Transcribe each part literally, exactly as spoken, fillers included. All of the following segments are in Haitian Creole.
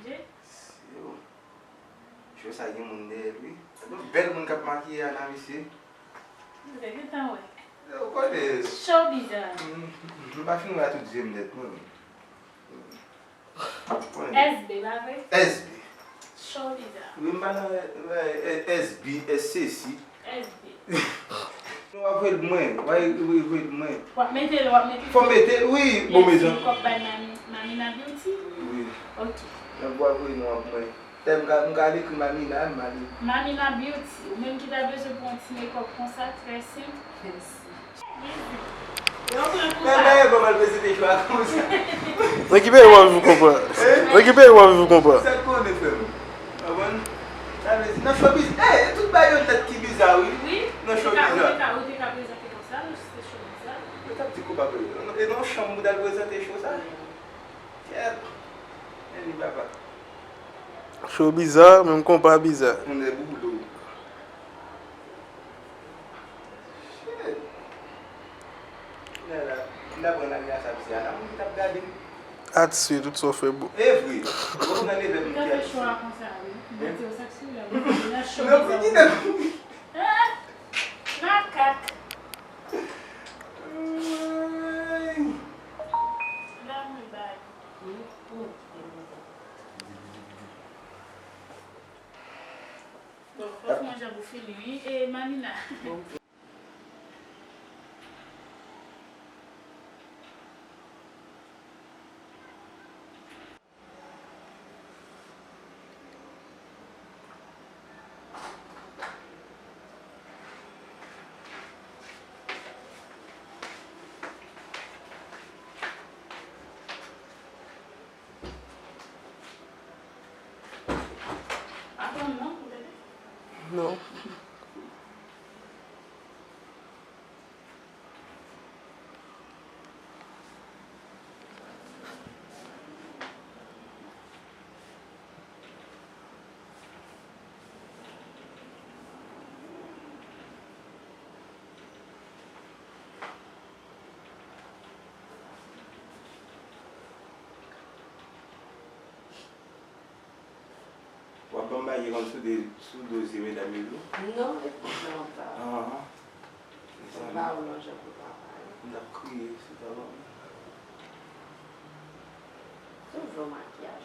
Yo. Cho sa gen moun dèyè l, wi. Yon bèl moun k ap makiye Ana, mesye. M te gentan wè. Yo, konnen. Cho biza. M, m, m pa fin wè a tout je m nèt, non. Konnen. S B, pa vre? S B. Cho biza. Wi, m pa nan, eh, eh, S B, S C C. S B. Non, w ap red mwen, w ap red mwen. W ap mete l, w ap mete l. Fò mete l, wi, bon, mezanmi. Kòb bay Mami, Mamina Beauty? Wi. Ok. Nan bwa voye non ap mwen. Tè m ka, m ka al ekri Mamina, m ale. Mamina Beauty, ou menm ki ta bezwen pou yon ti makeup konsa, trè senp. Mèsi. Men, men, bon, m al prezante cho a konsa. Nan ki peyi w ap viv ou konprann? Hein? Nan ki peyi w ap viv ou konprann? Sa k konnen, frè m. Konprann? Sa vle di, nan showbiz, eh, tout bagay yo nèt ki biza, wi. Wi, nan showbiz la. Ou te ka, ou te ka, ou te ka prezante konsa, non, se showbiz la. Yo t ap di konpa, e nan chanm ou t al prezante cho sa? Kèt. Anyway, papa. Cho biza, menm konpa biza. Moun de boulou. Shit. Lè la, m ta pran lari a sa, misye a la, moun ki t ap gade m. Atis, tout sa w fè bon. E vre. Bon, nan leve m. Li ta fè cho a konsa, wi. Hein? Mwen di w sa k sou la, mwen di w nan cho biza. Nan pou ki nan. Ah! Makak. Ay. La mwen bay. Bon, fòk mwen jan pou fini, wi. E Mamina. Atann non, ou tande? Non. W ap ban m bagay ki konn sou de, sou dosye medam yo tou? Non, e pou sa. Ah, ah. Mezanmi. M pa wè yon jan pou travay. M t ap kriye si w ta ban m. Toujou makiyaj.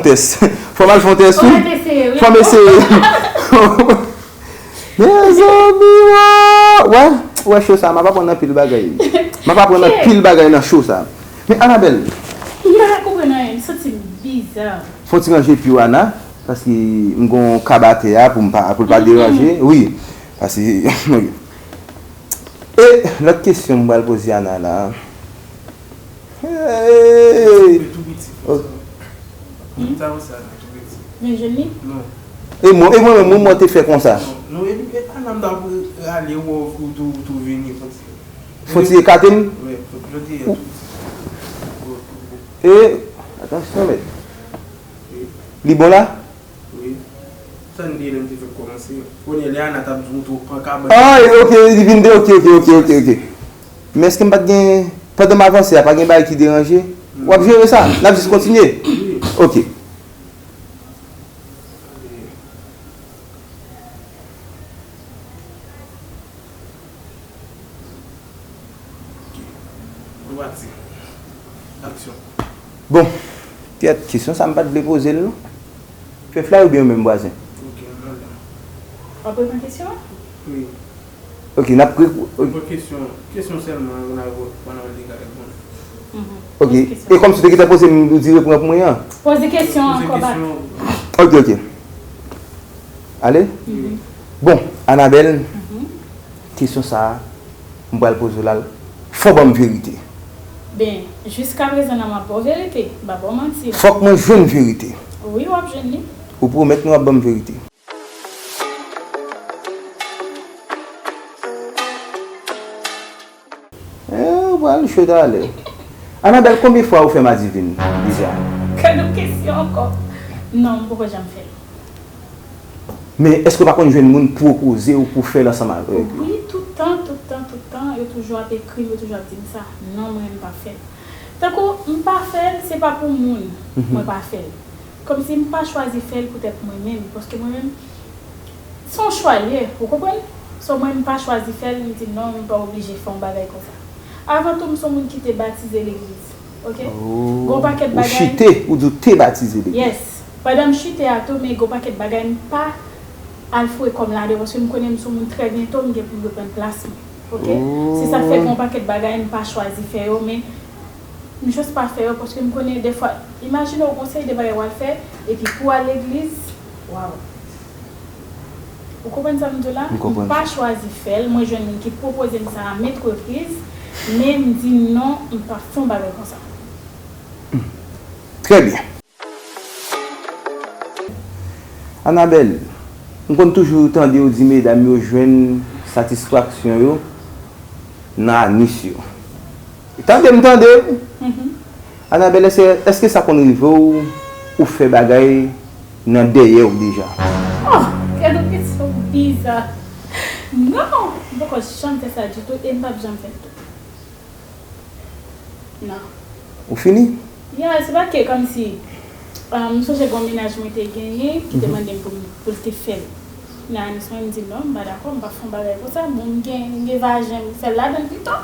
Tès. Fò m al fè yon tès, wi. Fò m eseye, wi. Fò m eseye. Mezanmi, wè, wè, wè, cho sa, m ap aprann anpil bagay. M ap aprann anpil bagay nan cho sa. Men, Anabèl. M pa ka konprann anyen, m santi m biza. Fò ti ranje pye w, Ana, paske m gon kab atè a pou m pa, pou l pa deranje. Wi, paske, e lòt kesyon m pral poze Ana la. Hey! Tou piti, tou piti. Oh. Tou piti, tou piti. Men jwenn li? Non. E mwen, e mwen menm, mwen te fè konsa. Non, non, epi, e pa nan m ta pou rale wè w pou tou, tou vini, fò ti. Fò ti ekate m? Wi, fò ti ekate m. E, atansyon, mèt. Wi. Li bon la? Wi. Sa n te ye lè n te fèk kòmanse. Kounye a lè Ana t ap di w tou pran kabann. Ah, ok, li vin de, ok, ok, ok, ok, ok. Men èske m pa t gen, pandan m avanse a, pa gen bagay ki deranje? W ap jere sa? N ap jis kontinye? Wi. Ok. Ok. Nou pati. Aksyon. Bon, kèt, kesyon sa m pa t vle poze l non. Fè flay oubyen ou menm vwazen? Ok, mwen la. W ap reponn kesyon an? Wi. Ok, n ap re... Reponn kesyon, kesyon sèlman, ou nan reponn, pandan li ka reponn. Mhm. Ok, poze kesyon. E kòmsi w te gentan poze m, ou di reponn pou mwen an? Poze kesyon ankò bak. Poze kesyon. Ok, ok. Ale? Mhm. Bon, Anabèl, mhm, kesyon sa a, m pral poze w la, fò w ban m verite. Ben, jiskaprezan la, m ap ba w verite, m pa ba w manti. Fòk mwen jwenn verite. Wi, w ap jwenn li. Ou pwomèt mwen w ap ban m verite. Eh, ou pral cho talè. Anabèl, konbyen fwa ou fè madivin deja? Gad yon kesyon ankò. Non, m poko janm fè l. Men èske w pa konn jwenn moun pwopoze w pou fè l ansanm avè yo? Wi, tout tan, tout tan, tout tan, yo toujou ap ekri m, yo toujou ap di m sa. Non, mwen, m pa fè l. Tankou, m pa fè l, se pa pou moun, mwen pa fè l. Kòmsi m pa chwazi fè l poutèt mwen menm, paske mwen menm, se yon chwa l ye, ou konprann? So, mwen, m pa chwazi fè l, m di non, m pa oblije fè yon bagay konsa. Avan tou, m se yon moun ki te batize legliz. Ok? Gon pakèt bagay. Ou chite, ou di w te batize legliz. Yes. Pandan m chite a tou, men gon pakèt bagay m pa al foure kò m ladan paske m konnen m se yon moun trè byento m gen pou m reprann plas mwen. Ok? Se sa k fè gon pakèt bagay m pa chwazi fè yo, men m just pa fè yo paske m konnen dèfwa, imajine w gon seri de bagay w al fè, epi pou w al legliz, waw. Ou konprann sa m di w la? M konprann. M pa chwazi fè l, mwen jwenn moun ki pwopoze m sa a met repriz, men m di non, m p ap fè yon bagay konsa. Trè byen. Anabèl, m konn toujou tande w di medam yo jwenn satisfaksyon yo nan anis yo. Tande m tande w! Anabèl, èske, èske sa konn rive w, ou fè bagay nan dèyè w deja? Oh! Gade yon kesyon biza! Non! M poko janm fè sa ditou e m p ap janm fè l tou. Non. Ou fini? Ya, se pa ke kòmsi, m sonje gon mennaj mwen te genyen ki te mande m pou m, pou l te fè l. Nan anis mwen, m di non, m pa dakò, m p ap fè yon bagay konsa. Bon, m gen, m gen vajen, m fè l ladan l pito.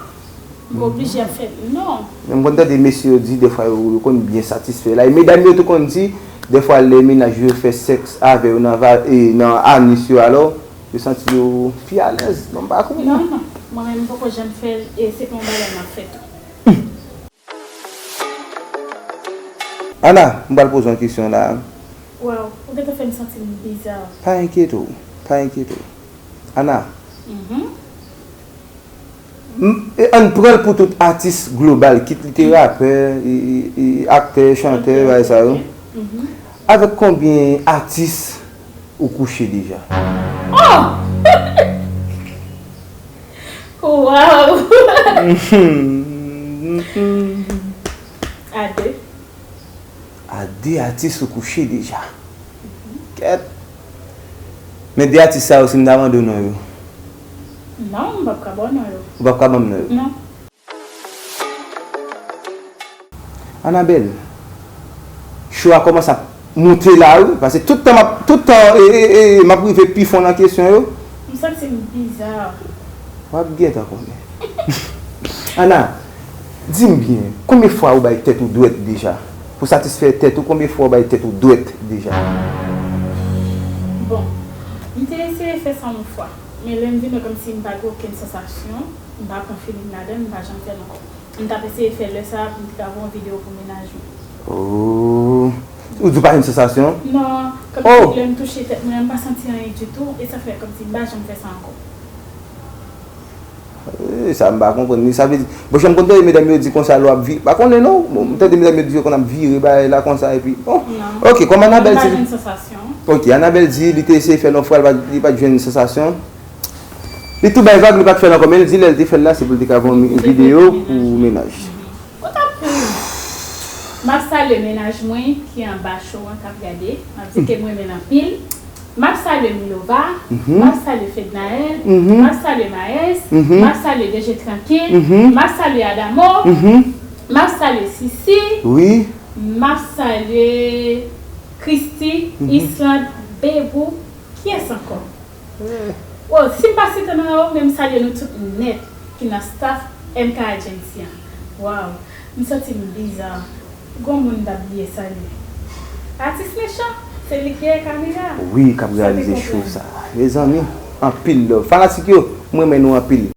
M oblije ap fè l. Non. Men m konn tande mesye yo di defwa yo, yo konn byen satisfè la. E medam yo tou konn di, defwa lè mennaj yo fè sèks avè yo nan, nan anis yo, alò, yo santi yo pi alèz. Bon, m pa konnen. Non, non. Mwen menm, m poko janm fè l e se pa yon bagay m ap fè tou. Ana, m pral poze w yon kesyon la. Waw, ou gentan fè m santi m biza. Pa enkyete w, pa enkyete w. Ana, m, e, ann pran l pou tout atis global, kit li te rapè, e, e, e, aktè, chantè, bagay sa yo. Avèk konbyen atis ou kouche deja? Oh! Waw! A de. A de atis ou kouche deja. Kèt! Men de atis sa yo, si m ta mande w non yo? Non, m p ap ka ba w non yo. Ou p ap ka ban m non yo? Non. Anabèl, cho a kòmanse ap moute la wi, paske tout tan m ap, tout tan, e, e, e, m ap rive pi fon nan kesyon yo. M santi m biza. W ap gentan konnen. Ana, di m byen, konbyen fwa ou bay tèt ou dwèt deja? Pou satisfè tèt ou, konbyen fwa ou bay tèt ou dwèt deja? Bon, m te eseye fè sa yon fwa, men lè m vin wè kòmsi m pa gen okenn sansasyon, m pa pran feeling ladan l, m pa janm fè l ankò. M t ap eseye fè lè sa a pou m te ka voye yon videyo pou mennaj mwen. Oh. Ou di w pa jwenn sansasyon? Non, kòmsi lè m touche tèt mwen an, m pa santi anyen ditou, e sa fè kòmsi m pa janm fè sa ankò. Eh, sa m pa konprann li. Sa vle di, bon, jan m konn tande medam yo di konsa lè w ap vi-, pa konnen non. Bon, m tande medam yo di yo konn ap vire bagay la konsa epi, bon. Non. Ok, kòm Anabèl di. M pa jwenn sansasyon. Ok, Anabèl di li te eseye fè l yon fwa, li pa, li pa t jwenn sansasyon. Li tou bay vag, li pa t fè l ankò, men li di lè l te fè l la, se pou l te ka voye yon videyo pou mennaj. Ou t ap ri. M ap salye mennaj mwen ki anba cho an k ap gade. M ap di ke m renmen l anpil. M ap salye Milova. M ap salye Fednaelle. M ap salye Maes. M ap salye D J Trankil. M ap salye Adamo. M ap salye Sisi. Wi. M ap salye Christy, Islande, Bebou. Kiyès ankò? Oh, si m pa site non yo, men m salye nou tout nèt ki nan staff M K Agency an. Waw, m santi m biza. Gon moun m t ap bliye salye. Atis Mechan, se li k dèyè kamera. Wi, k ap reyalize cho sa. Mezanmi, anpil love. Fanatik yo, m renmen nou anpil.